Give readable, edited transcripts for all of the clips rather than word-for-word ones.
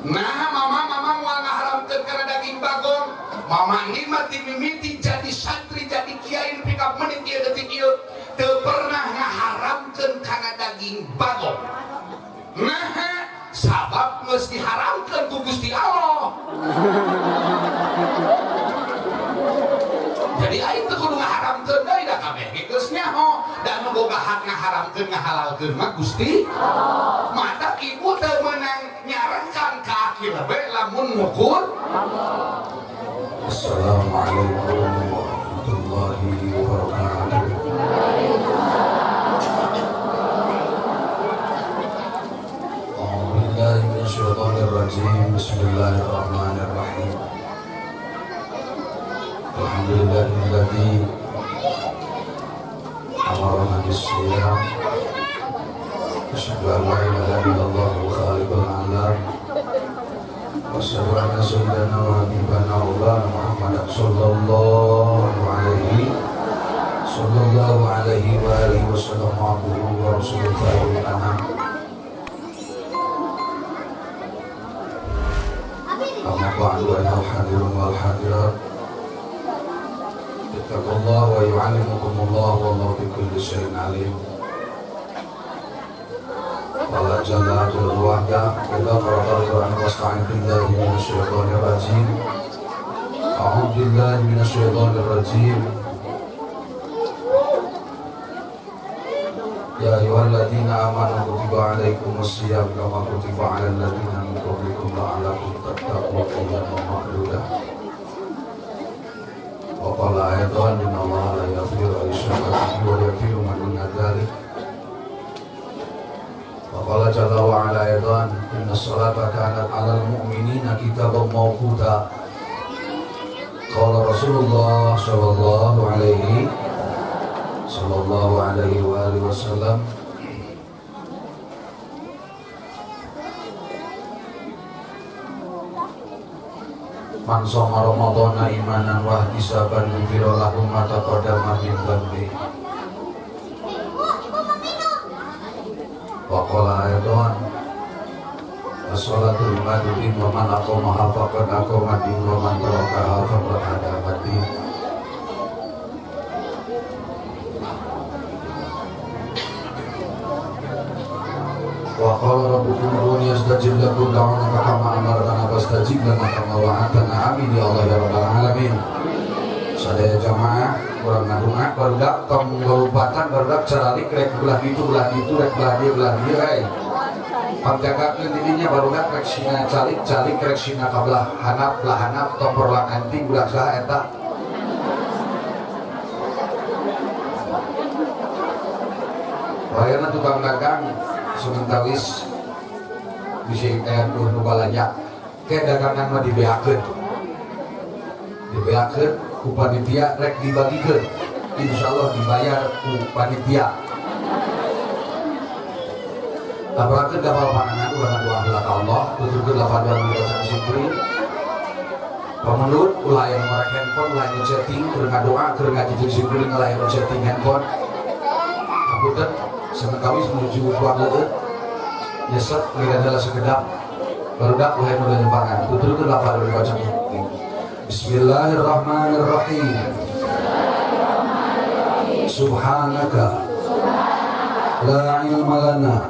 Nah mama moal ngaharamkeun kana daging bagong. Mama ini mah mimiti jadi santri jadi kiai nepi ka menit ieu detik ieu teu pernah ngaharamkeun kana daging bagong. Nah sabab geus diharamkeun ku Gusti Allah. Jadi aing teu kudu ngaharamkeun deui da kabeh ge geus nyaho. Da nu boga hak ngaharamkeun ngahalalkeun mah Gusti Allah. Mata ibu teu meunang nyarekan ka akil we lamun ngukur. Assalamualaikum warahmatullahi wabarakatuh. A'udzubillahi minasyaitonirrajim. Bismillahirrahmanirrahim. Alhamdulillahilladzi amarna bis-shiyam. Asyhadu an la ilaha illallah khaliqul alam. Wa asyhadu anna sayyidana wa habibana Muhammadan sallallahu alaihi wa alihi wasallam abduhu wa rasuluhu khairul anam. Amma ba'du, ayyuhal hadirun wal hadirat. Ittaqullah wa yu'allimukumullah wallahu bikulli syai'in alim. Qala jalla jalaluhu wahda idza qara'ta al-Qur'an fasta'in billahi minasy syaithanir rajim. A'udzu billahi minasy syaithanir rajim. Ya ayyuhalladzina amanu kutiba alaikumus shiyam kama kutiba alal ladzina min qablikum la'allakum tattaqun ayyaman ma'dudah. Wa qala aydan innallaha la yaghfiru an yushraka bihi wa yaghfiru ma duna dzalik. Wa qala jalla wa ala aydan inna sholata kanat 'alal mu'minina kitaban mawquta. Qala Rasulullah sallallahu alaihi wa alihi wasallam, man shoma ramadhana imanan wa ihtisaban ghufira lahu ma taqaddama min dhanbi. Wa qala aidan as-sholatu imaduddin wa man aqamaha faqad aqama din wa man tarakaha faqad hadama din. Wa qala rabbukum ud'uni astajib lakum da'una kama amartana fastajib lana kama wa'adtana. Amin ya Allah ya rabbal alamin. Sadaya jamaah urang ngadunga barudak tong lompatan barudak caralik rek belah ditu rek belah dieu euy. Pangjagakeun dirinya barudak rek sina calik calik rek sina ka belah hanap tong perlang anting belah saha eta. Wayana tukang dagang sementawis bisa nu balanja ke dagangan mah dibeakeun ku panitia rek dibagikeun, insyaallah dibayar ku panitia. Tabrakeun kapal panangan urang doa heula ka Allah, tuturkeun lafadan dibaca simkuring. Pamundur ulah aya nomor handphone, ulah aya chatting, keur ngadoa, keur ngajijig simkuring ulah aya chatting handphone. Hapunten sementawis menuju ruang leueut nyesep lira heula sekedap barudak ulah aya nu nyempangan. Tuturkeun lafadan dibaca simkuring. Bismillahirrahmanirrahim. Subhanaka la ilma lana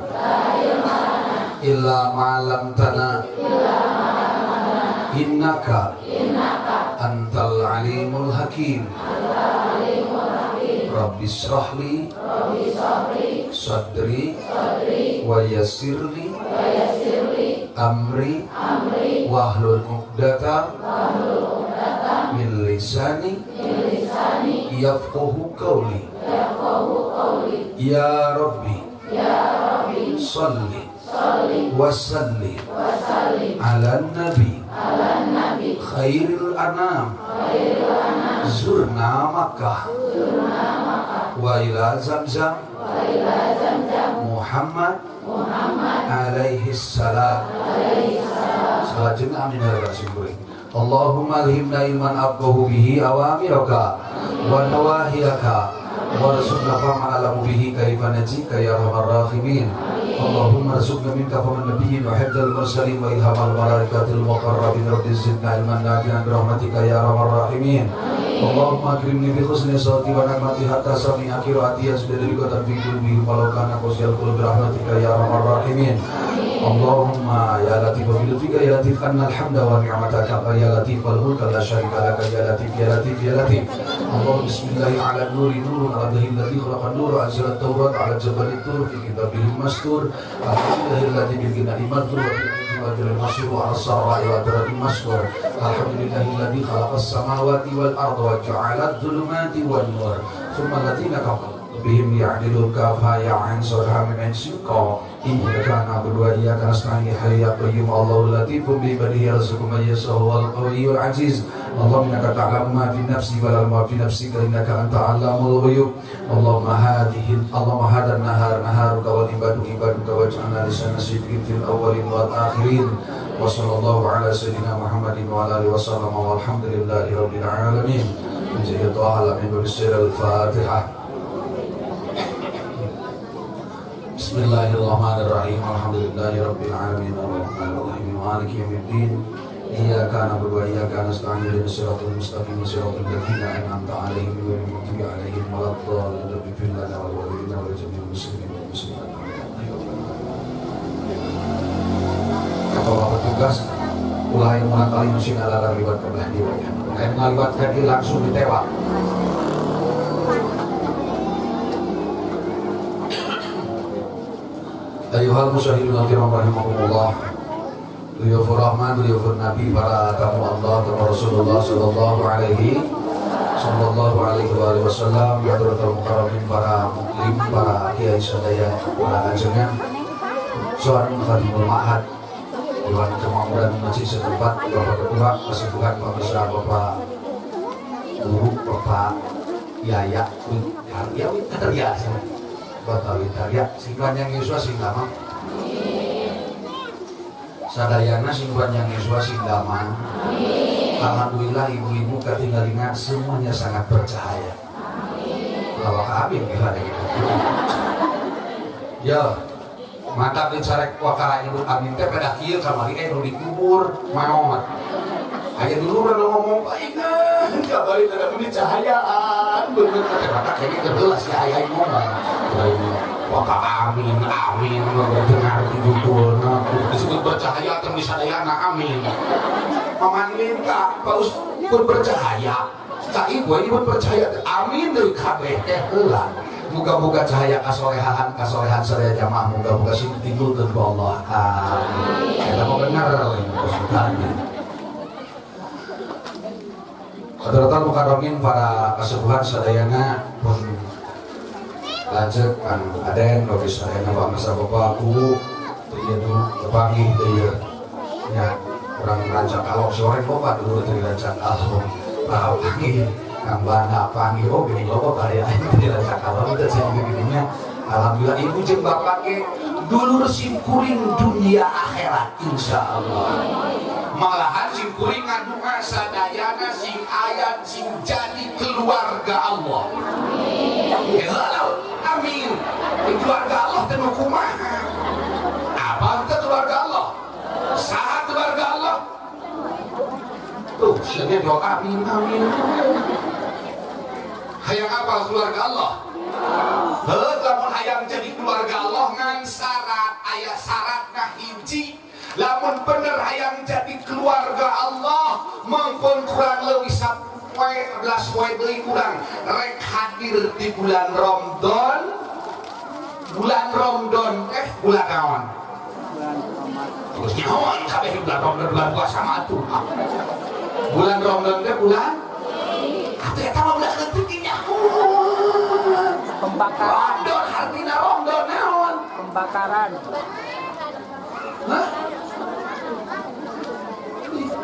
illa ma 'allamtana innaka antal alimul hakim. Rabbi shrah li sadri wa yassir li amri wahlul 'uqdatam min lisani yafqahu qawli. Ya Rabbi salli wa sallim ala nabi khairil anam zurna Makkah wa ila Zamzam Muhammad alaihi salam. Salajengna amin ya rabbal alamin. Allahumma alhimna ilman afqahu bihi awamiraka wa nawahiyaka warzuqna fahman alamu bihi kaifa najika ya arhamar rahimin. Allahumma arzuqna minka faman nabiyyin wa hifdzal mursalin wa ilhamal malaikatil muqarrabin rabbi zidna ilman nafi'an bi rahmatika ya arhamar rahimin. Allahumma akrimni bi husni sawti wa na'mati hatta sami'a qiraati yasbiru qatan fi qulbi walau kana qasiyal qulbi rahmatika ya arhamar rahimin. Allahumma ya latif bi lutfika ya latif annal hamda wa ni'mataka ya latif wal mulka la syarika laka ya latif ya latif ya latif. Allahumma bismillahi ala nuri nurun ala bihi alladhi khalaqa an-nura wa anzala at-taurat ala jabal tur fi kitabihi mastur. Alhamdulillahilladzi bil ghina'i madhkur wa bil wajhil masyhur wa ala sarra'i wa dharri maskur. Alhamdulillahilladzi khalaqa as-samawati wal arda wa ja'ala adh-dhulumati wan nur thumma alladhina kafaru bihim ya'dilun kafa ya ain sad ha mim ain sin qaf. Iyyaka na'budu wa iyyaka nasta'in ya hayyu ya qayyum Allahu latifun bi ibadihi yarzuqu man yasha'u wal qawiyyul aziz. Allahumma innaka ta'lamu ma fi nafsi wa la ma fi nafsika innaka anta 'allamul ghuyub. Allahumma hadhihi Allahumma hadzal nahar naharuka wal ibadu ibaduka waj'alna lisana sidqin fil awwalin wal akhirin. Wa sallallahu ala sayyidina Muhammadin wa ala alihi wa sallam walhamdulillahi rabbil alamin. Menjadi doa alamin bisiril Fatihah. Bismillahirrahmanirrahim. Alhamdulillahirabbil alamin arrahmanirrahim maliki yaumiddin. Iyyaka na'budu wa iyyaka nasta'in ihdinas siratal mustaqim siratal ladzina an'amta 'alaihim ghairil maghdubi 'alaihim waladdallin. Rabbil lana wal walidina wa jami'il muslimin wal muslimat. Bapak petugas ulah yang murangkali mesin ala liwat ke belah dieu ya. Kayak ngaliwat ka dieu langsung ditewak. Ayuhal musyahidun al-kiram rahimakumullah. Duyufur Rahman, duyufur Nabi, para tamu Allah, tamu Rasulullah sallallahu alaihi wasallam, hadratul mukarramin, para muklim, para kiai sadaya, para ajengan, Zohan Khadimul Ma'had, Dewan Kemakmuran Masjid setempat, Bapak Ketua, Kesepuhan, Pak Besar, Bapak Guru, Bapak Yaya, ya terbiasa. Bapak Witarya, sing panjang yuswa sing damang. Sadayana sing panjang yuswa sing damang. Alhamdulillah ibu-ibu katinggalina semuanya sangat bercahaya. Lawak amin gimana gitu. Ya, mantap dicarek wakara ibu amin teh pada kieu kamari nu dikubur maot. Aya dulu urang ngomong ingat kabari teh meni cahayaan bener teh mata kayaknya kebelas ya aya ngomong. Waka amin amin dengar dijupulna disebut bercahaya teh sadayana amin. Mamanin ka paus pun bercahaya. Ka ibu ini pun percaya amin deui kabeh teh heula. Moga-moga cahaya kasolehan kasolehan sadaya jamaah moga-moga sing ditimbulkeun ku Allah. Amin. Eta mah bener maksudna. Hadratul mukarramin para kasepuhan sadayana pun lanjut kan aden bagi sadayana Pak Masa Bapak aku teu ieu nu tepanggih teu ieu nya urang rancak kalong sore bapak dulu teu rancak kalong para panggih Kang Banda panggih oh geuning loba baraya teu rancak kalong teu sing geuning. Alhamdulillah ibu jeung bapak ge dulur simkuring dunia akhirat insyaallah. Malahan simkuring ngadua sadayana sing ayat sing jadi keluarga Allah. Ya amin. Di keluarga Allah teh nu kumaha? Apa teh keluarga Allah? Saha keluarga Allah? Tuh, sia doa amin amin. Hayang apa keluarga Allah? Heuh, lamun hayang jadi keluarga Allah ngan syarat aya syaratna hiji. Lamun bener hayang jadi keluarga Allah mangkon kurang leuwih sapoe 11 poe deui kurang rek hadir di bulan Ramadan. Bulan Ramadan bulan naon? Terus nyaon kabeh bulan Ramadan bulan puasa mah atuh. Bulan Ramadan teh bulan atuh eta mah bulan leutik nyaho. Pembakaran. Ramadan artina Ramadan naon? Pembakaran. Hah?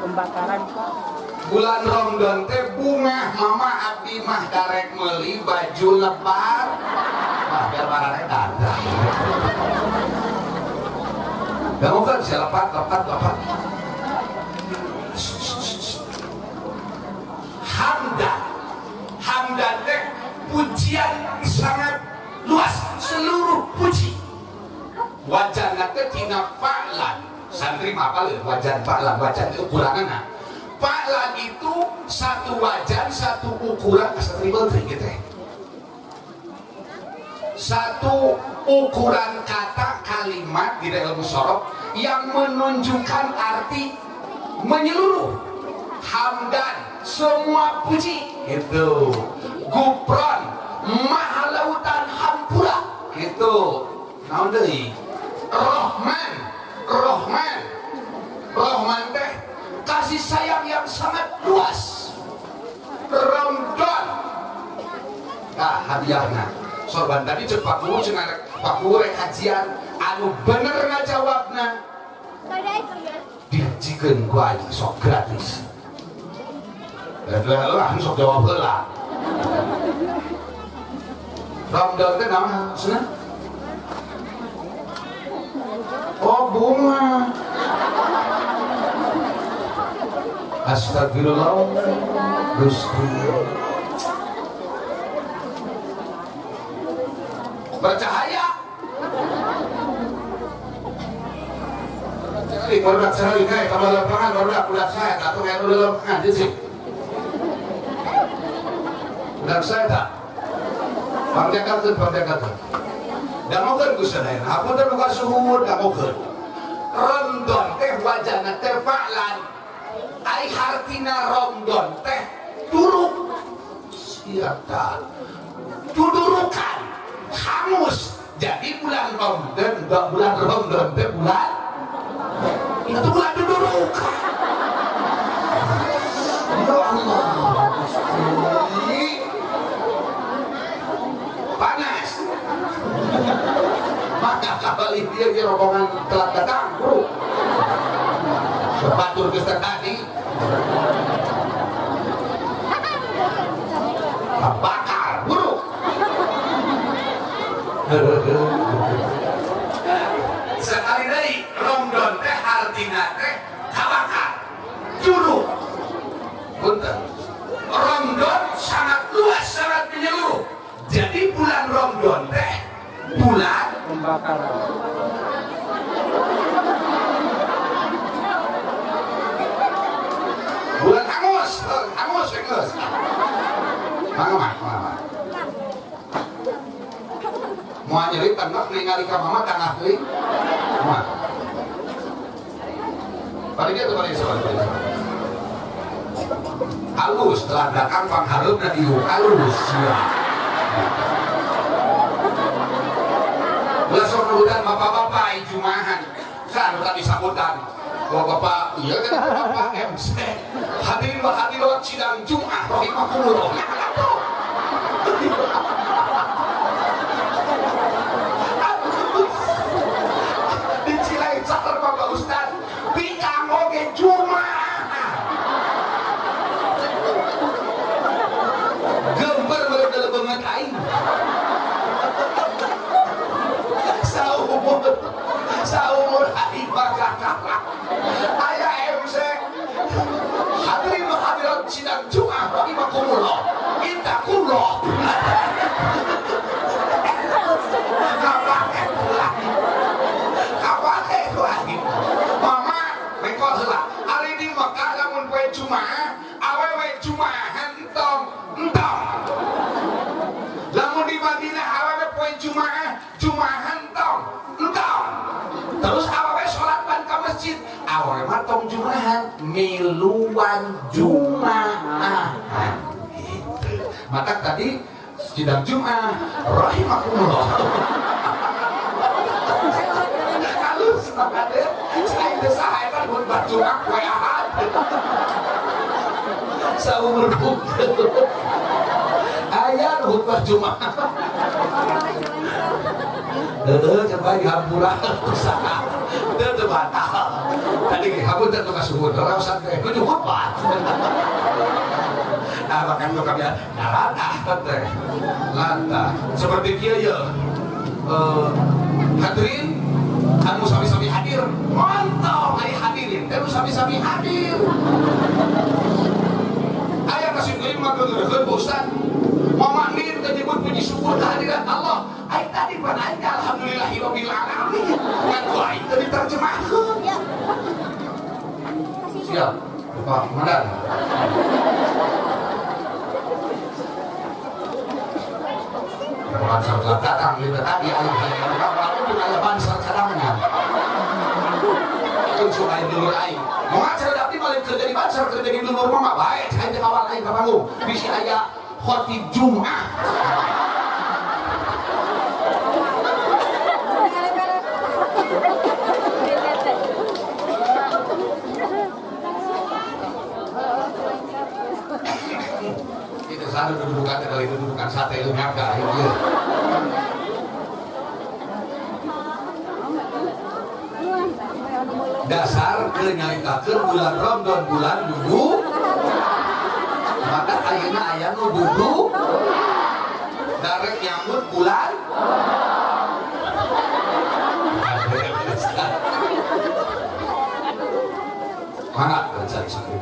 Pembakaran. Bulan Ramadan teh bunga mama abdi mah darek meuli baju lebar. Mah biar marane dandan. Dangukeun sia lepat lepat lepat. Hamdan. Hamdan teh pujian sangat luas, seluruh puji. Wajan teh tina fa'lan. Santri mah apaleun wajan fa'lan, wajan ukuranana. Fa'lan itu satu wajan, satu ukuran, asa triple three gitu ya. Satu ukuran kata kalimat di dalam ilmu sorof yang menunjukkan arti menyeluruh. Hamdan, semua puji gitu. Gufron, maha lautan hampura gitu. Naon deui? Rohman, Rohman, Rohman teh kasih sayang yang sangat luas. Ramadan, nah hadiahna. Sorban tadi cek Pak Guru cenah Pak Guru rek kajian anu bener ngajawabna dihajikeun ku aing sok gratis. Lah sok jawab heula. Ramadan teh naon cenah? Oh bunga. Astagfirullah. Gusti. Bercahaya. Barudak saya kayak tambah lapangan barudak budak saya tak tuh kayak lapangan sih. Budak saya tak. Pangjakarkeun pangjakarkeun. Dangokeun ku sadayana. Hapunten nu kasuhun dangokeun. Ramadan teh wajana teh fa'lan. Ai hartina Ramadan teh duruk. Siapa? Dudurukan. Hangus. Jadi bulan Ramadan, bulan Ramadan teh bulan itu bulan dudurukan. Ya Allah. Panas. Maka kabali dia di rombongan telat datang, bro. Sepatur geus tadi. Bakar, bro. Sekali deui Ramadan teh artina teh kabakar, curug. Punten. Ramadan sangat luas, sangat menyeluruh. Jadi bulan Ramadan teh bulan pembakaran. Bulan hangus, hangus, hangus. Mangga, mangga. Mau nyeri tengah ningali ka mama tangah teuing. Moal. Bari dia tuh bari soal. Halus telah datang panghareupna dieu halus sia. Ulah sok nurutan bapak-bapak ai jumahan. Kan tadi sambutan. Bapak-bapak, iya kan bapak MC. Hadirin wa hadirat sidang Jumat rahimakumullah. Nah, atuh. Di Cileunca Bapak Ustad, bikang oge Jumat. Gemper meureun leungeun aing. Saumur, saumur aing bakal kalah. Aya MC. Hadirin wa hadirat sidang Jumat rahimakumullah. Ittaqullah. Kapake ulah. Kapake ulah. Mama mengkol heula. Ari di Mekah lamun poe Jumaah, awewe Jumaahan entong, entong. Lamun di Madinah awewe poe Jumaah, Jumaahan entong, entong. Terus awewe salat pan ka masjid, awewe mah tong Jumaahan, miluan Jumaahan. Gitu. Maka tadi sidang Jumat rahimakumullah. Halus banget ya. Saya teh saha eta khutbah Jumat poe Ahad. Saumur bukeul. Aya khutbah Jumat. Heueuh coba dihampura usaha. Teu teu batal. Tadi ge hapunten teu kasuhun, raosan teh nuju khutbah. Nah, bahkan nu kami nah latah teh. Latah. Seperti kieu ye. Hadirin anu sami-sami hadir. Mantap ari hadirin teh nu sami-sami hadir. Aya kasih deui mah geureuheun Pak Ustad. Mama Nin teh nyebut puji syukur kehadirat Allah. Ai tadi pan aing alhamdulillahirabbil alamin. Ku aing teu diterjemahkeun. Siap, Bapak Komandan. Banser telah datang lima tadi aing hayang urang aya banser cadangan. Langsung aing dulur aing. Moal cenah abdi mah lain keur jadi banser keur jadi dulur mah bae aing teh kawal aing ka panggung. Bisi aya khotib Jumat. Itu selalu dudukan dari dudukan sate itu nyangka ieu. Dasar keur nyaritakeun bulan Ramadan bulan dudu maka ayeuna aya nu dudu darek nyambut bulan mana kerja santri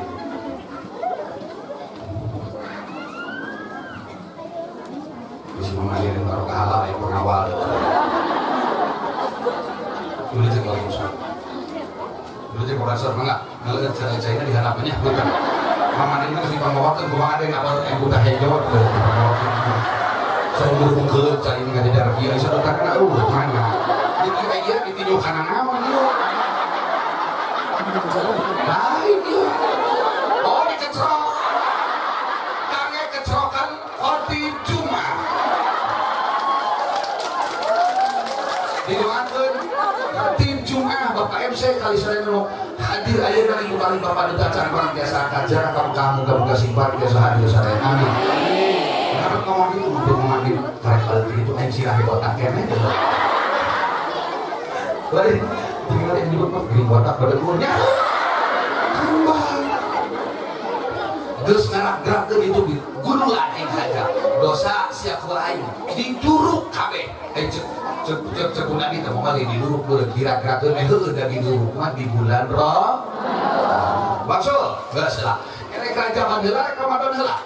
bisa mengalirin barokah halal yang pengawal dulu aja kalau musuh dulu aja kalau dasar enggak kalau cara-caranya di hadapannya bukan mama ini harus dipangawakan kumaha ada yang apa yang buta hejo saya dukung ke cari ini nggak ada darah kiai saya datang kena mana jadi kayak ditinju kanan naon ieu lain ieu oh dikecrok kangge kecrokan khotib Jumat didoakeun khotib Jumat Bapak MC kali saya nu hadir ayeuna ibu paling Bapak duta acara barang biasa kajar kamu kamu muga simpan biasa hadir sadaya amin. Harap ngomong gitu untuk ngomong gitu karek balik gitu aing sirah botak keneh. Bari tinggal yang nyebut mah gering botak pada umurnya. Kembang. Geus ngarak-gerak gitu guru aing saja. Dosa sia ku aing diduruk kabeh. Cek cek cek cek di teh moal diduruk beureum kira-kirakeun meh heueuh da diduruk mah di bulan Ramadan. Bangsul geus lah. Erek rajaban heula rek Ramadan heula.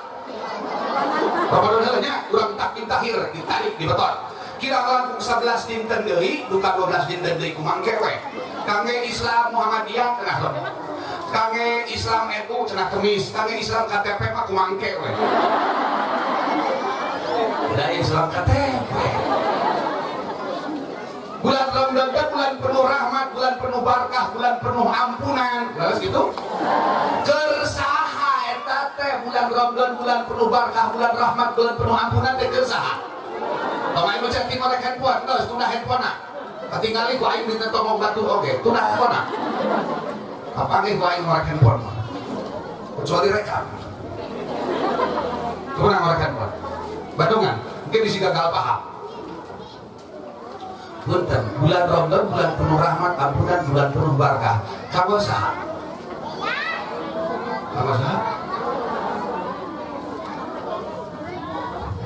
Ramadan heula nya urang takbir tahir ditarik dibetot. Kira langkung 11 dinten deui duka 12 dinten deui kumangke we. Kangge Islam Muhammadiyah cenah Rebo. Kangge Islam NU cenah Kemis, kangge Islam KTP mah kumangke we. Da Islam KTP. Bulan Ramadan teh bulan penuh rahmat, bulan penuh barkah, bulan penuh ampunan. Leres gitu? Keur saha eta teh bulan Ramadan, bulan penuh barkah, bulan rahmat, bulan penuh ampunan teh keur saha? Pamain nu chatting korek handphone, geus tunda handphone-na. Katingali ku aing dinten tongong batur oge, tunda handphone-na. Kapanggih ku aing ngorek handphone mah. Kecuali rekam. Tunda ngorek handphone. Bandungan, mungkin bisi gagal paham. Punten, bulan Ramadan bulan penuh rahmat, ampunan, bulan penuh barkah. Kanggo saha? Kanggo saha?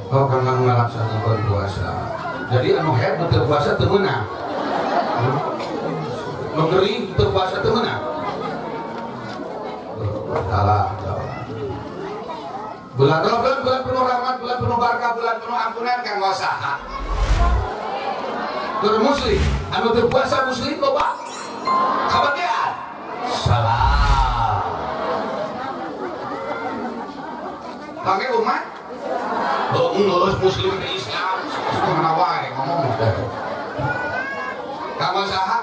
Oh, kanggo ngalaksanakeun puasa. Jadi anu head nu teu puasa teu meunang. Nu gering teu puasa teu meunang. Salah. Bulan Ramadan bulan penuh rahmat, bulan penuh barkah, bulan penuh ampunan kanggo saha? Keur muslim, anu teu puasa muslim loba. Kabagean. Salah. Kangge umat? Oh, geus muslim teh Islam, mana wae ngomong teh. Kanggo saha?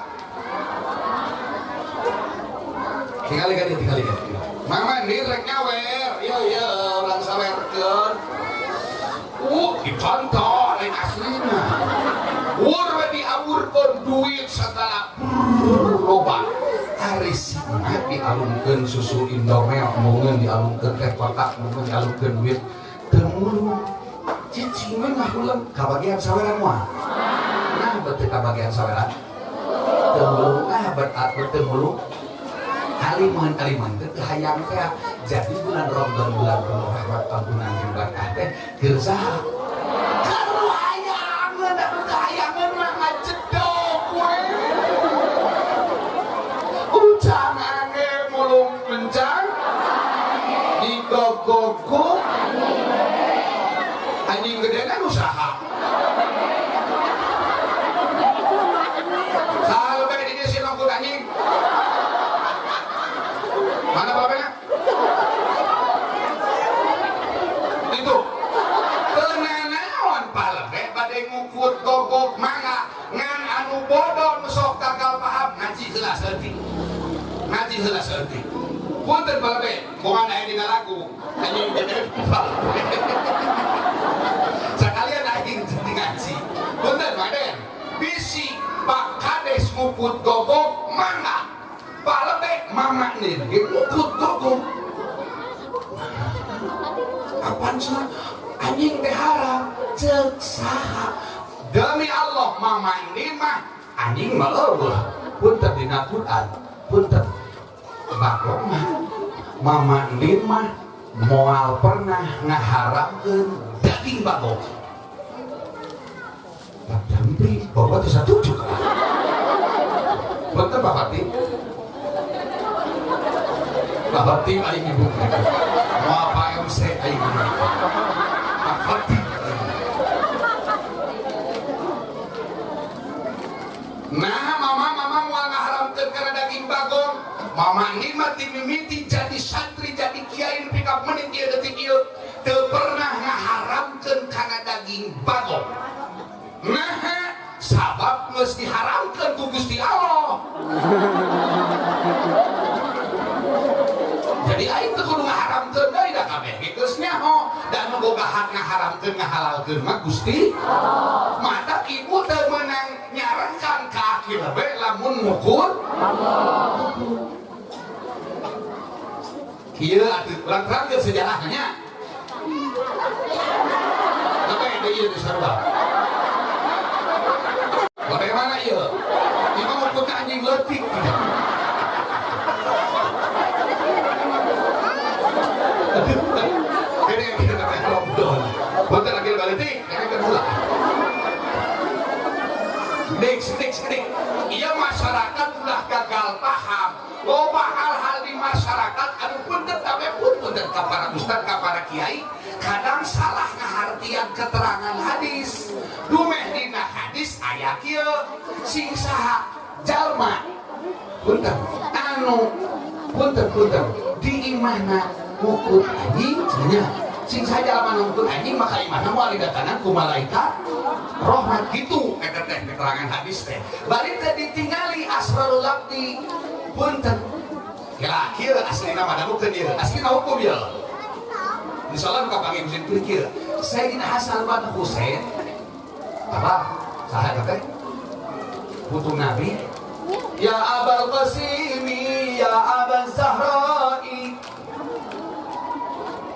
Tingali ka dieu, tingali ka. Mama ini rek nyawer, ieu ieu urang sawerkeun. Dicontoh lain aslina. Wur we diawurkeun duit segala loba. Ari singa dialungkeun susu Indomie, mungeun dialungkeun teh kotak, mungeun dialungkeun duit. Teu mulung. Cicing we ngahuleng kabagian saweran moal. Nah, beuteung kabagian saweran. Teu mulung ah bet teu mulung. Aliman-aliman teh hayang teh. Jadi bulan Ramadan bulan penuh rahmat ampunan jeung barkah teh keur saha? Keur hayangeun atuh teu hayangeun mah ngajedog we. Ucang ange mulung kencang digogogok anjing gedena nu saha? Saha lebeh di Mana palebena? Itu. Teu nanaon palebe bade ngukut gogok mangga ngan anu bodoh nu sok gagal paham ngaji heula saeutik. Ngaji heula saeutik. Punten palebe, bohongan aya dina lagu. Anjing gede palebe. Sakalian aing jadi ngaji. Punten Maden, bisi Pak Kades ngukut gogok mangga. Palebe mama nih ngukut gogok. Apaan cenah? Anjing teh haram, ceuk saha? Demi Allah mama ini mah anjing mah eueuh. Punten dina Quran, punten. Bagong mah mama ini mah moal pernah ngaharamkeun daging bagong. Pak Jampi, bapak teh satuju kan? Punten Pak Fatih. Pak Fatih aing ibu. Moal Pak MC aing ibu. Pak Fatih. Nah, mama moal ngaharamkeun kana daging bagong. Mama ini mah dimimiti jadi santri, jadi kiai nepi ka menit ieu detik ieu teu pernah ngaharamkeun kana daging bagong. Nah, sabab geus diharamkeun ku Gusti Allah. Jadi aing teu kudu ngaharamkeun deui da kabeh ge geus nyaho da nu boga hak ngaharamkeun ngahalalkeun mah Gusti Allah. Mata ibu teu meunang nyarekan ka akil we lamun ngukur kieu atuh urang terangkeun sejarahnya. Tapi deui ieu sarua. Bagaimana ieu? Ieu mah ngukurna anjing leutik. Ini yang kita kata lockdown. Punten lagi balik, ini kan ulah. Dik. Iya masyarakat ulah gagal paham. Loba hal-hal di masyarakat anu punten tapi pun punten ka para ustad ka para kiai kadang salah ngahartian keterangan hadis. Dumeh dina hadis aya kieu sing saha jalma punten anu punten di imahna ngukut anjing cenah. Sing saha jalma ngukut anjing maka imahna moal didatangan ku malaikat rahmat gitu eta teh keterangan hadis teh. Bari teh ditingali asrarul abdi punten. Ya kieu aslina mah damukeun ieu. Aslina hukum ieu. Insyaallah nu kapanggih Husein kieu. Sayyidina Hasan bin Husein apa saha eta teh? Putu Nabi. Ya Abal Qasimi ya Abal Zahra'i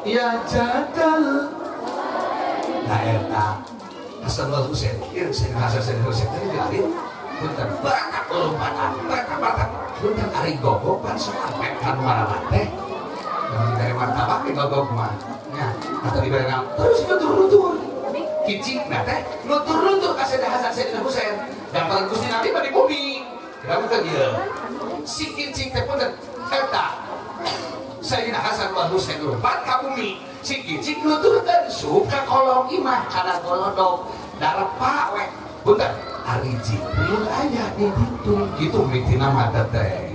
ya Jadal. Nah eta Hasan wal Husein, ieu Sayyidina Hasan Sayyidina Husein teh dilahir punten batak lompatan, batak. Punten ari gogok pan sok apek kan marawan teh. Dari martabak ge gogok mah. Nya, atau dibere naon? Terus nutur-nutur. Kicikna teh nutur-nutur ka Sayyidina Hasan Sayyidina Husein. Damparan Gusti Nabi mah di bumi. Kira bukan ieu. Si kicik teh punten eta Sayyidina Hasan wal Husein lompat ka bumi. Si kicik nuturkeun sup ka kolong imah kana golodog. Darepa we. Punten ari Jibril aya di ditu. Kitu mitina mah teh.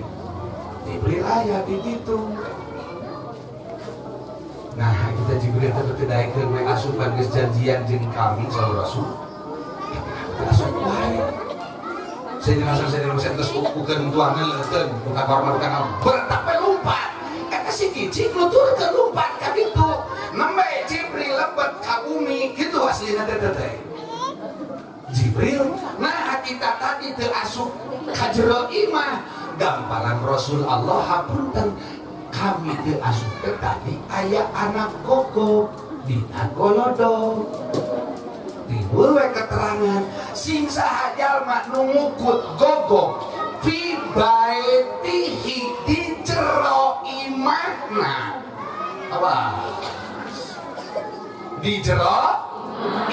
Jibril aya di ditu. Nah, kita Jibril teh teu daekeun we asupan geus janjian jeung kami saur Rasul. Tapi asup wae. Sayyidina Hasan Sayyidina Husein geus ukukeun tuangan leukeun buka korban buka naon. Bertak we lumpat. Eta si kicik nuturkeun lumpat ka ditu. Nembe Jibril lebet ka bumi kitu aslina teh teh. Jibril, nah kita tadi teu asup ka jero imah gamparan Rasul Allah hapunten kami teu asup teh tadi aya anak gogok dina golodog. Timbul we keterangan sing saha jalma nu ngukut gogok fi baitihi di jero imahna. Awas. Di jero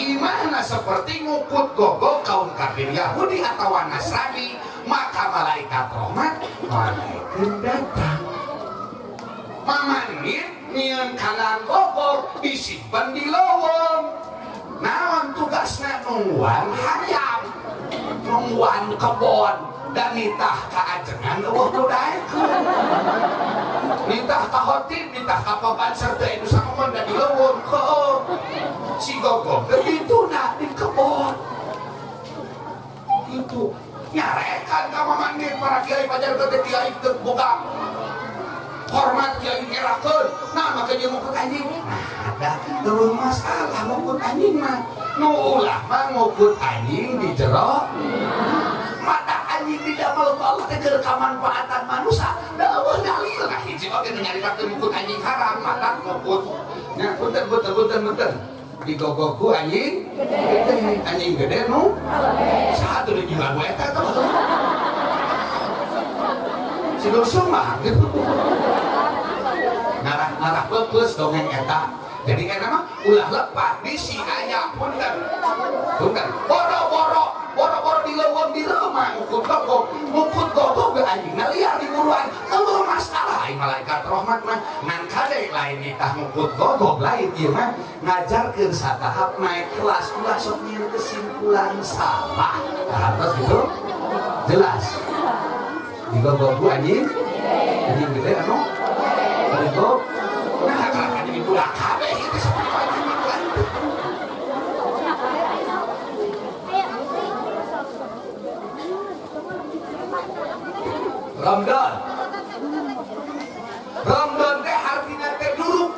imahna seperti ngukut gogok kaum kafir Yahudi atau Nasrani, maka malaikat rahmat malaikat datang. Mamanit nyieun kana gogok disimpen di lowong. Naon tugasna nungguan hayam, nungguan kebon dan nitah kaajengan eueuh nu daekeun. Nitah ka khotib, nitah ka pabanser teh nu sangoman da di leuweung heueuh. Si gogog teh dituna di kebon. Gitu. Nyarekan ka Mama Nin para kiai pajar teh kiai teu boga hormat kiai ngerakeun. Nah maka dia ngukut anjing. Nah, ada eueuh masalah ngukut anjing mah. Nu ulah mah ngukut anjing di jero. Mata anjing di damel ku Allah teh keur kamanfaatan manusia. Da eueuh dalil. Nah hiji oge nu nyaritakeun ngukut anjing haram, mata ngukut. Nya punten punten punten punten. Digogoku anjing gede, anjing gede nu satu di lagu eta tuh. Si mah gitu. Ngarah-ngarah peupeus dongeng eta. Jadi kan mah ulah lepat di si aya punten. Punten. Boro-boro, boro-boro di leuweung di reumah ngukut gogog, ngukut gogog ge anjingna liar di buruan. Eueuh masalah ai malaikat rahmat mah ngan kade lain nitah ngukut gogog lain ieu mah ngajarkeun satahap naik kelas ulah sok nyieun kesimpulan salah. Nah, terus gitu. Jelas. Digogogu anjing, anjing gede anu digogog. Nah, kalau anjing budak kabeh itu seperti anjing budak. Ramadan. Ramadan teh artinya teh duruk.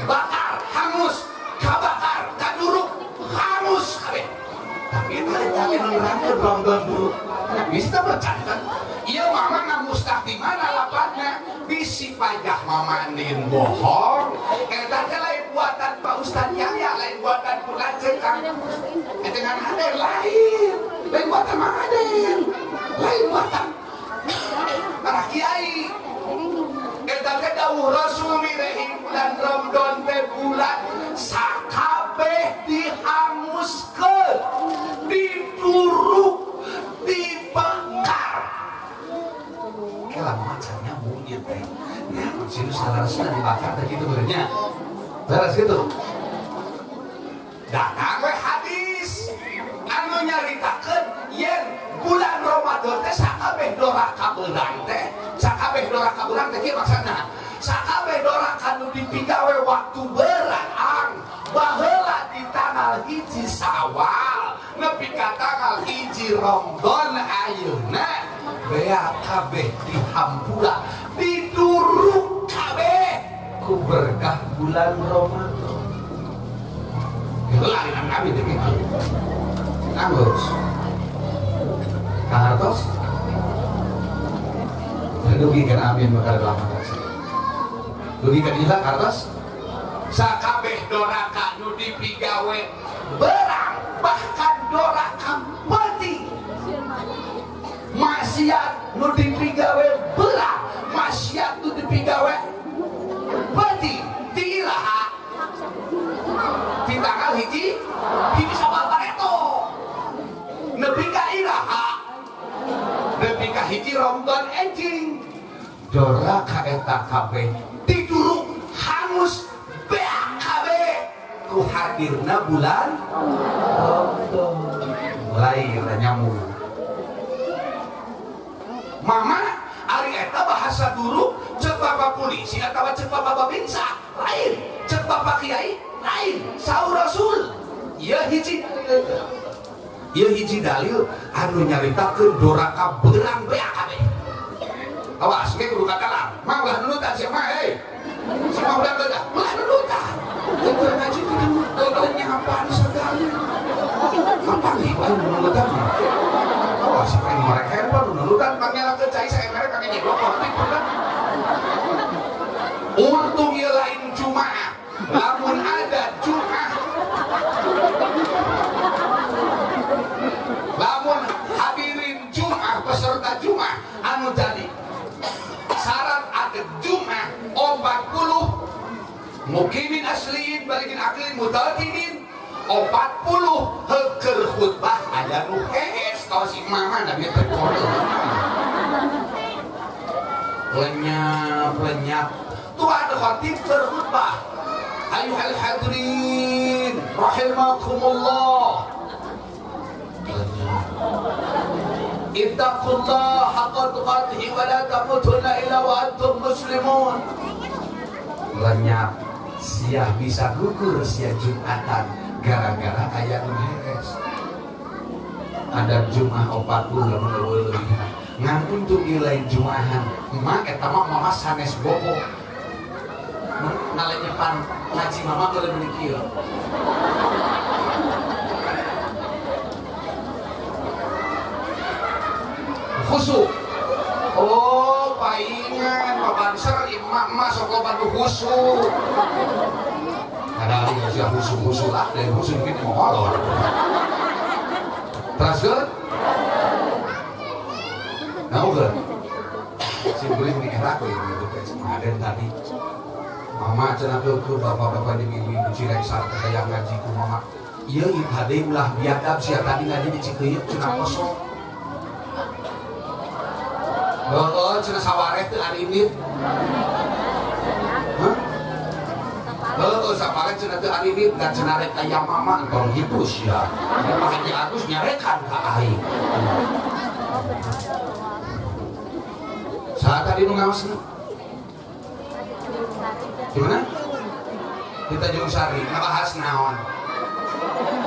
Bakar, hangus, kabakar, kaduruk, hangus kabeh. Tapi eta lain nerangkeun Ramadan duruk. Nah, bisa bercantan. Iya mama ngamustah di mana lapatnya? Bisi pajak mama nin bohong. Eta teh lain buatan Pak Ustad Yahya, lain buatan Pulanceng Kang. Eta ngan ada lain. Lain buatan Mang Aden. Lain buatan para kiai. Eta teh dawuh Rasul mirehi bulan Ramadan teh bulan sakabeh dihanguskeun, diduruk, dibakar. Kela macamnya bunyi teh. Ya, sini salah-salah dibakar teh gitu benernya. Beres gitu. Datang we hadis anu nyaritakeun yen bulan Ramadan teh sakabeh doraka beurang teh, sakabeh doraka beurang teh kieu maksudna. Sakabeh doraka nu dipigawe waktu beurang baheula di tanggal 1 Syawal nepi ka tanggal 1 Ramadan ayeuna bea kabeh dihampura, diduruk kabeh ku berkah bulan Ramadan. Heula dina kami teh kitu. Anggus. Kahartos? Dugi kan amin bakal lama kasih. Dugi kan ilah kartos? Sakabeh doraka nu dipigawe berang bahkan doraka penting. Maksiat nu dipigawe beurang, maksiat nu dipigawe penting. Ti iraha? Ti tanggal 1 Syawal bareto. Nepi ka iraha? Nepi ka 1 Ramadan enjing. Doraka eta kabeh diduruk hangus beak kabeh ku hadirna bulan Ramadan. Mulai nyamuk. Mama ari eta bahasa duruk cek bapak polisi atawa cek bapak babinsa lain, cek bapak kiai lain, saur rasul. Ieu hiji ieu hiji dalil anu nyaritakeun doraka beurang beak kabeh. Awas ge kudu katalang. Mah ulah nunutan sia mah hei. Si mah udah geus ulah nunutan. Teu ngaji teu teu nyapaan sagala. Kapan ieu nunutan? Awas aing mereka hebat nunutan pangnyalakeun cai saemerek kake nyeblok politik bener. Untung ieu lain Jumaah. Lamun ada Jumaah. Lamun hadirin Jumaah peserta Jumaah anu jadi syarat ada Jumaah 40 mukimin asliin balikin aklin mutalkinin 40 heukeul khutbah aya nu hees kawas si mama da bieu teh lenyap lenyap tuan khatib berkhutbah ayuhal hadirin rahimakumullah ittaqullah haqqa tuqatih wa la tamutunna illa wa antum muslimun. Lenyap sia bisa gugur sia Jumatan gara-gara aya nu heres. Ada Jumat 40 lamun leuwih leuwihna. Ngan untung ieu lain Jumahan. Emak eta mah mama sanes bobo. Ngalenyepan ngaji mama boleh meuni kieu. Khusyuk. Oh, paingan Pak Banser emak-emak sok loba nu khusyuk. Padahal ieu sia khusyuk-khusyuk lah, dari khusyuk kitu molor. Teraskeun? Naon? Si beli ini era we gitu teh Aden tadi. Mama cenah keur bapak-bapak jeung ibu-ibu Cireksa teh hayang ngaji ku mama. Ieu hade ulah biadab sia tadi ngaji di Cikeuyeup cenah kosong. Heeh, cenah sawareh teu arinit. Hah? Heeh, sawareh cenah teu arinit dan cenah rek aya mama entong kitu sia. Pak Haji Agus nyarekan ka aing. Saat tadi nu ngaosna? Di mana? Di Tanjung Sari, ngabahas naon?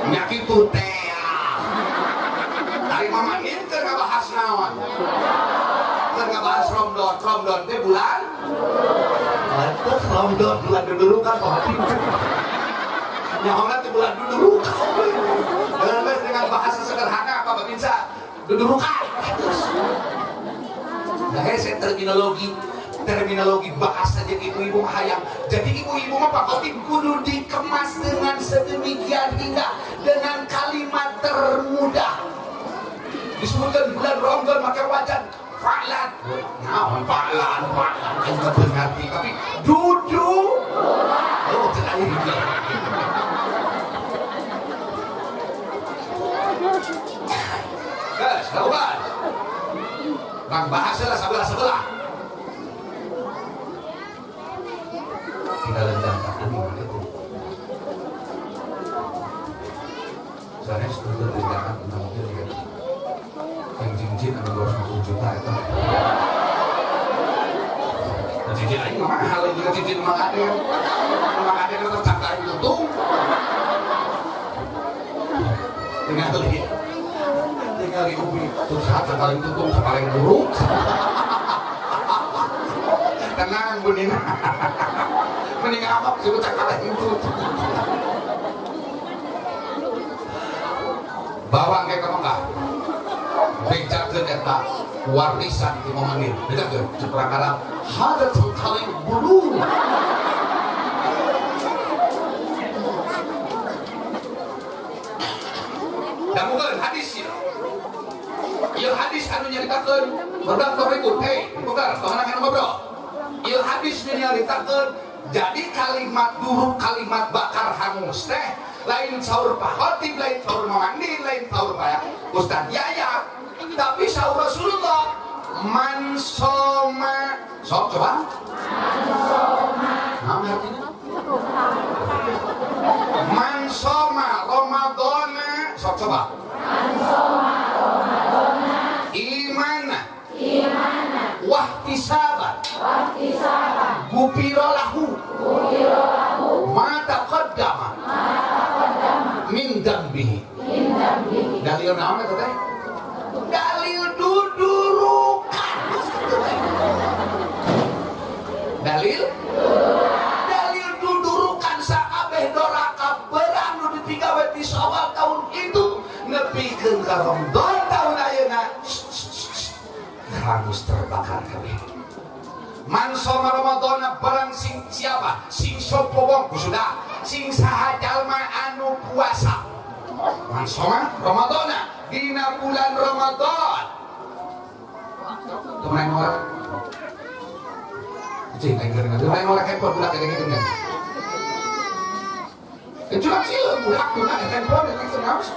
Nya kitu teh. Ari mama nin keur ngabahas naon? Keur ngabahas Ramadan, Ramadan teh bulan? Atuh Ramadan bulan dudurukan Pak Haji. Nyahona teh bulan dudurukan. Dengan bahasa sederhana apa Babinsa? Dudurukan. Nah, hese terminologi bahasa jadi ibu-ibu hayang. Jadi ibu-ibu mah Pak Khotib kudu dikemas dengan sedemikian hingga dengan kalimat termudah. Disebutkan bulan Ramadan maka wajan fa'lan. Naon fa'lan, fa'lan aing mah teu ngarti tapi dudu. Oh, teu aya di. Guys, tahu kan? Bang bahasa lah sebelah-sebelah. Kita lendang tak ini mana itu? Soalnya struktur tindakan tentang mobil ya. Yang cincin ada 250 juta itu. Dan cincin aing mahal juga cincin Mang Aden. Mang Aden tetep cangkain tutung. Tinggal di ubi terus hati paling tutung paling buruk. Tenang Bu Nina. Mending apa sih cangkain tutung. Bawa ke Mekah. Bejakeun eta warisan ti Mamanir. Bejakeun cek urang Arab, hadatul kalim bulu. Dangukeun hadis ieu. Ieu hadis anu nyaritakeun barudak tong ribut, hei, bukan, tong hanang ngobrol. Ieu hadis nu nyaritakeun jadi kalimat duruk, kalimat bakar hangus teh lain saur Pak Khotib, lain saur Mamandi, lain saur Pak Ustaz Yaya, tapi saur Rasulullah man soma. Sok coba. Man soma. Naon artinya? Man soma Ramadana. Sok coba. Man soma Ramadana. Imana. Imana. Wahtisaban. Wahtisaban. Gufira lahu. Gufira lahu. Ma taqaddama. Ma taqaddama. Min dambihi. Min dambihi. Dalil naon eta teh? Dalil dudurukan. Dalil? Dalil dudurukan sakabeh doraka berang nu dipigawe di Syawal tahun itu nepikeun ka Ramadan tahun ayeuna hangus terbakar kabeh. Man soma Ramadana barang sing siapa sing sapa wong sudah sing saha jalma anu puasa. Man soma Ramadana dina bulan Ramadan. Temen orang cing aing keur ngadeung orang handphone budak kayak gitu kan. Curang sih budak budak handphone eta ngaos.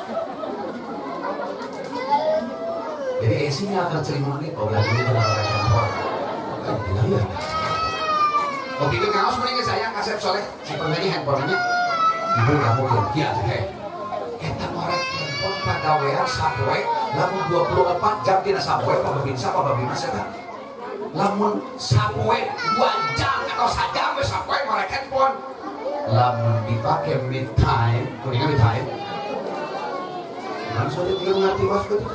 Jadi esinya akan cerima menit, oh berarti itu orang handphone. Kan tinggal ya. Oke, itu ngaos mending saya kasep soleh, simpen lagi handphonenya. Ibu kamu ke kia teh. Eta ngorek handphone. handphone pagawean sapoe lamun 24 jam dina sapoe pababinsa pababimas eta. Lamun sapoe 2 jam atau sajam we sapoe ngorek handphone. Lamun dipake mid time, kuningan mid time. Maksudnya dia mengerti maksud itu.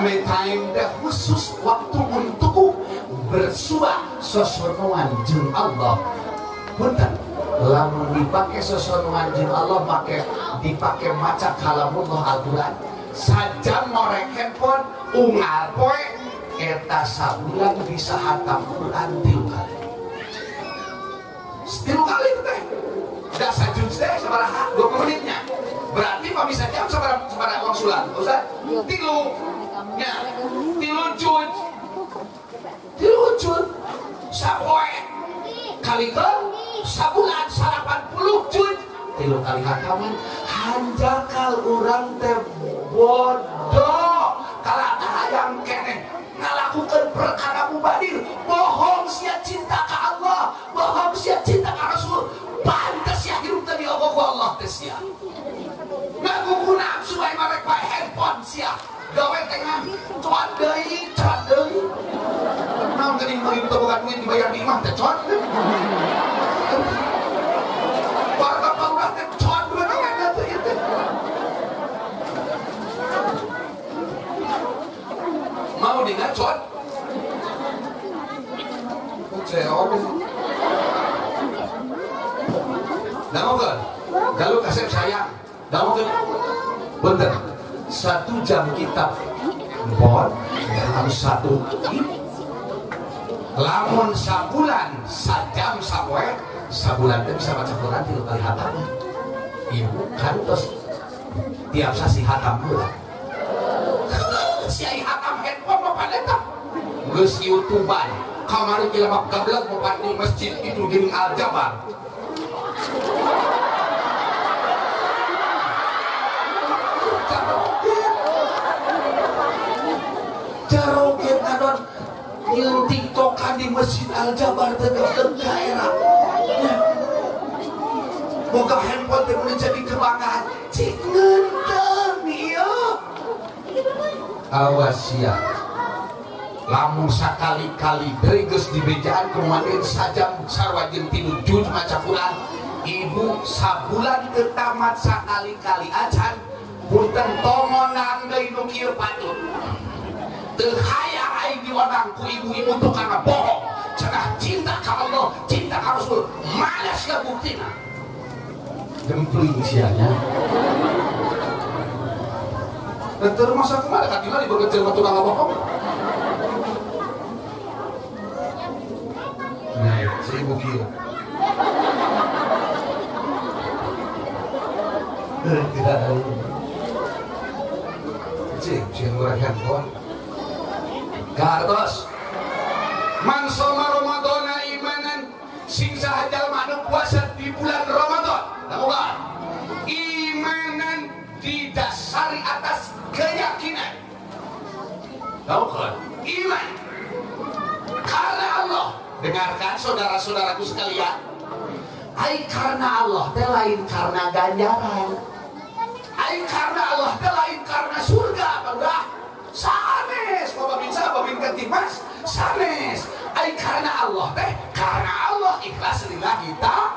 Mid time teh khusus waktu untukku bersua sosonoan jeung Allah. Punten, lamun dipake sosonoan jeung Allah make dipake maca kalamullah Al-Qur'an. Sajam ngorek handphone unggal poe eta sabulan bisa hatam Quran 3 kali. 3 kali itu teh. Da sajuz teh sabaraha 20 menitnya. Berarti pamisa jam sabaraha uang sulan, Ustaz? Tilu. Nya, 3 juz. 3 juz. Sapoe. Kalikeun sabulan 80 juz. 3 kali hataman hanjakal urang teh bodoh kala hayang keneh ngalakukeun perkara mubadir, bohong sia cinta ka Allah, bohong sia cinta ka Rasul, pantes sia hirup teh diogo ku Allah teh sia. Ngagugu nafsu aing marek bae handphone sia. Gawe teh cuan deui, cuan deui. Naon geuning meuli teu boga duit dibayar di imah teh cuan. Warga palurah teh cuan duit teh ieu teh. Mau dengan cuan? Kuceok. Dangokeun. Galuh kasep sayang. Dangokeun. Punten. 1 jam kitab bon dalam 1 ini. Lamun sabulan sajam sapoe, sabulan teh bisa maca Quran 3 kali hataman. Ibu kantos tiap sasi hatam Quran. Si ai hatam handphone mah paneta. Geus YouTubean. Kamari jelema gablek mopan di masjid itu geuning Al-Jabar. Jaroget adon nyeun TikTokan di masjid Al-Jabar teh gablek daerah. Boga handphone teh mun jadi kebanggaan. Cik ngeunteung ieu. Awas sia. Lamun sakali-kali deui geus dibejaan kumaha sajam sarua jeung 3 juz maca Quran. Ibu sabulan teu tamat sakali-kali acan punten tongonang deui nu kieu patut. Teu hayang aing diondang ku ibu-ibu tukang bohong. Cenah cinta ka Allah, cinta ka Rasul, malas ka buktina. Gempling sianya. Terus masa kemana katina dibekerja sama tukang bohong? Nah, si ibu kira. Tidak ada ini. Cik, cik ngurang handphone. Gartos. Man soma Ramadana imanan sing saha jalma anu puasa di bulan Ramadan. Lakukan. Imanan didasari atas keyakinan. Lakukan. Iman. Karena Allah. Dengarkan saudara-saudaraku sekalian. Ai karena Allah teh lain karena ganjaran. Ai karena Allah teh lain karena surga. Udah sanes babinsa babin ketimas sanes. Ai karena Allah teh karena Allah ikhlas lillahi ta'ala.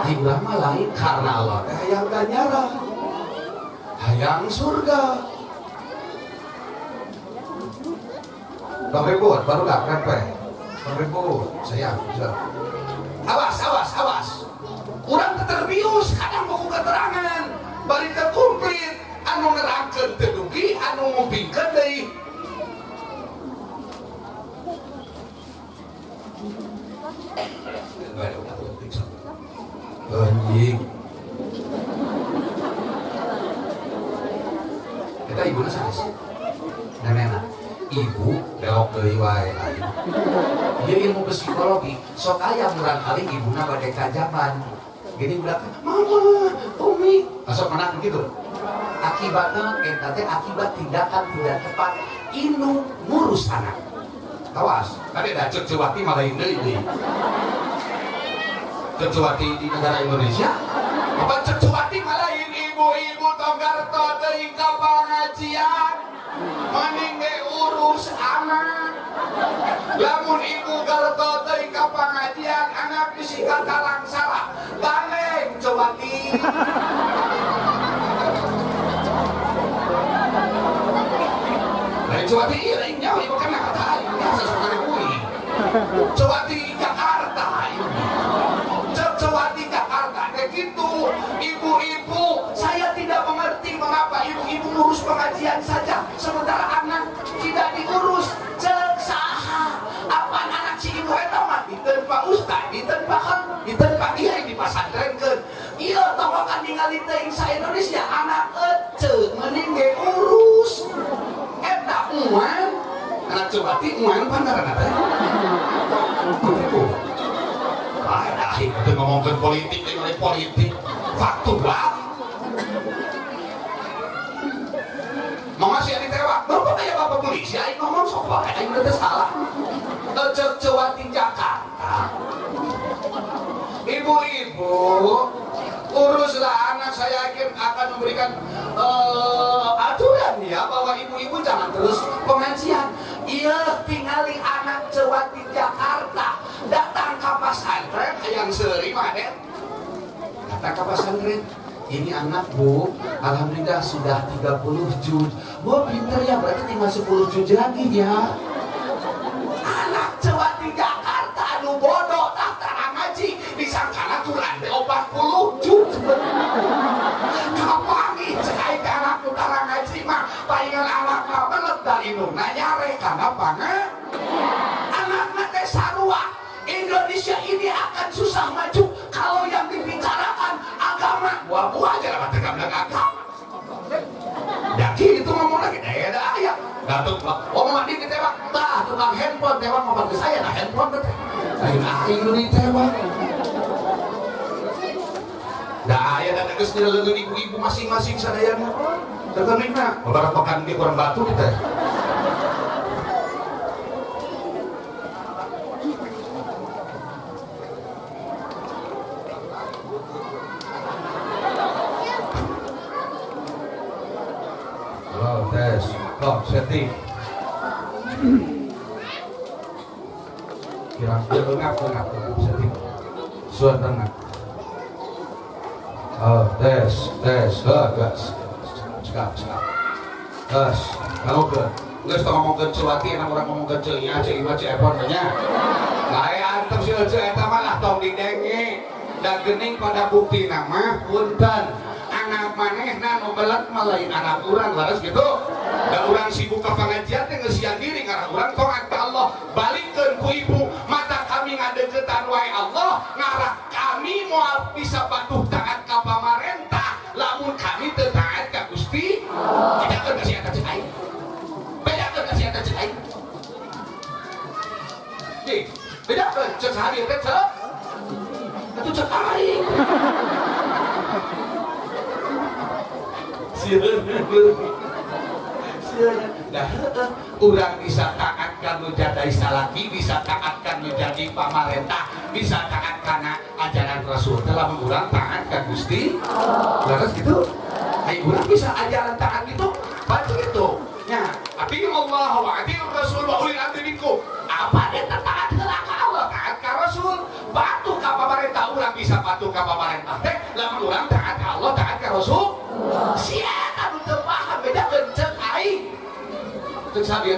Ai urang mah lain karena Allah teh hayang ganjaran. Hayang surga. Bang ribut baru gak rempeh. Bang ribut sayang sudah. Awas, awas, awas. Urang terbius kadang buku keterangan bari teu komplit anu nerangkeun teu dugi anu ngupingkeun deui. Anjing. Eta ibuna sanes. Nenena. Ibu belok deui wae lain. Ieu ilmu psikologi, sok aya murang kali ibuna bade kajaban. Gini budak, mama, umi, masuk mana begitu. Akibatnya eta teh akibat tindakan tidak tepat indung ngurus anak. Awas, tadi ada cecewati malah deui deui. Cecewati di negara Indonesia, apa cecewati malah ibu Ibu-ibu tong garto teuing ka pangajian, mending ge urus anak. Lamun ibu garto teuing ka pangajian, anak bisi kalangsara. Gandeng Cewati. Lain Cewati ieu lain nyawa ieu kana kata aing biasa sok euy. Cewati Jakarta ieu. Cewati Jakarta teh kitu. Ibu-ibu, saya tidak mengerti mengapa ibu-ibu ngurus pengajian saja sementara anak tidak diurus. Ceuk saha? Apaan anak si ibu eta mah diteun Pak Ustad, diteun Pak Khan, diteun Pak Kiai dipasantrenkeun. Ieu tawakan ningali teuing sa Indonesia anak ece mending ge urus. Eta uang anak Cewati uang pangaranna teh. Ah, aing teu ngomongkeun politik, teu politik. Faktual. Mama sih ditewak, bapak kayak bapak polisi, aing ngomong sok wae, aing teu salah. Ceuk Cewati Jakarta. Ibu-ibu, uruslah anak. Saya yakin akan memberikan aturan ya bahwa ibu-ibu jangan terus pengajian. Iya, tingali anak Cewati Jakarta datang ke pesantren hayang seuri mah den. Datang ke pesantren. Ini anak bu, alhamdulillah sudah 30 juz. Bu pinter ya, berarti tinggal 10 juz lagi ya. Anak Cewati Jakarta anu bodoh tah tara ngaji disangkana Quran teh 40 juz. Kapangi cek aing ka anak nu tara ngaji mah palingan anak mah belet da indungna nyare kana panga. Anakna teh sarua. Indonesia ini akan susah maju kalau yang dibicarakan agama. Wah, buah aja lah kata agama. Daki itu ngomong lagi, ada ayat. Gatuk, oh mama di ditewak, tah tukang handphone tewak ngomong ke saya, nah handphone teh. Lain aing nu ditewak. Da aya da geus nyeleuleun ibu-ibu masing-masing sadayana. Terkenina, beberapa pekan ge kurang batu kita. Tes, kok setting. Kira-kira ngap setting. Suara tengah. Oh, tes, tes, gas, sekap, sekap. Tes, kalau ke, geus tong ngomongkeun Cewati, enak urang ngomongkeun ceu nya, ceu ieu ceu epon nya. Lae antep si ceu eta mah lah tong didenge. Da geuning pada bukti nama punten. Anak manehna nu belet mah lain anak urang leres gitu. Da urang sibuk ka pangajian teh ngeusian diri ngarah urang taat ka Allah. Balikeun ku ibu, mata kami ngadeukeutan wae Allah, ngarah kami moal bisa patuh taat ka pamarentah lamun kami teu taat ka Gusti. Bedakeun ka si eta ceuk aing. Bedakeun ka si eta ceuk aing. Nih, bedakeun ceuk saha teh ceuk. Atuh ceuk aing. Dah urang bisa taat ka nu jadi salaki, bisa taat ka nu jadi pamarentah, bisa taat kana ajaran Rasul. Lamun urang taat ka Gusti, leres gitu. Ai urang bisa ajaran taat gitu, pasti gitu. Nya, atiiu Allah wa atiiur Rasul wa ulil amri minkum. Apa eta taat heula ka Allah, taat ka Rasul, patuh ka pamarentah. Urang bisa patuh ka pamarentah teh lamun urang taat ka Allah, taat ka Rasul. Si eta nu teu paham bedakeun ceuk aing. Ceuk saha teh